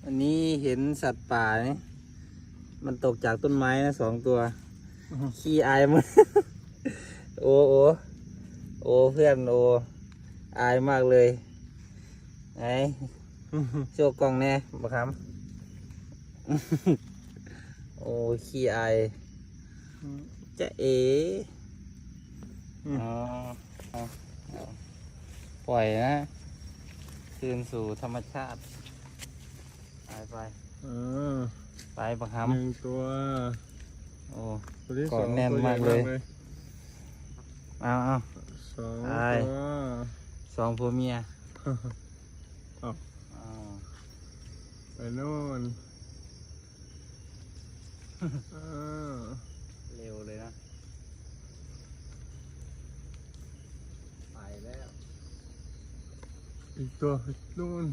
ອັນນີ້ເຫັນສັດປ່ານີ້ ມັນຕົກຈາກຕົ້ນໄມ້ນະ ສອງຕົວ ອືຮຶ ຂີ້ອາຍໝົດ ໂອ ໂອ ໂອ ເພື່ອນ ໂອ ອາຍມາກເລີຍ ໄຫນ ໂຊກລ້ອງແດ່ ບັກຄຳ ໂອ ຂີ້ອາຍ ຈະເອ ອືມ ອໍ ເອົາ ເອົາ ປ່ອຍນະ ຄືນສູ່ທຳມະຊາດ ໄປ ໄປ ເອີ ໄປ ບັກຫຳ ໜຶ່ງຕົວ ໂອ້ ຕົວທີສອງ ເກາະແໜ້ນມາກເລີຍ ຕົວໃຫຍ່ມາກເລີຍ ເອົາ ເອົາ ສອງ ໄປ ຕົວ ສອງຜົວເມຍ ເອົາ ເອົາ ໄປໂນ່ນ ເອີ ເລັວເລີຍນະ ໄປແລ້ວ ອີກຕົວໂນ່ນ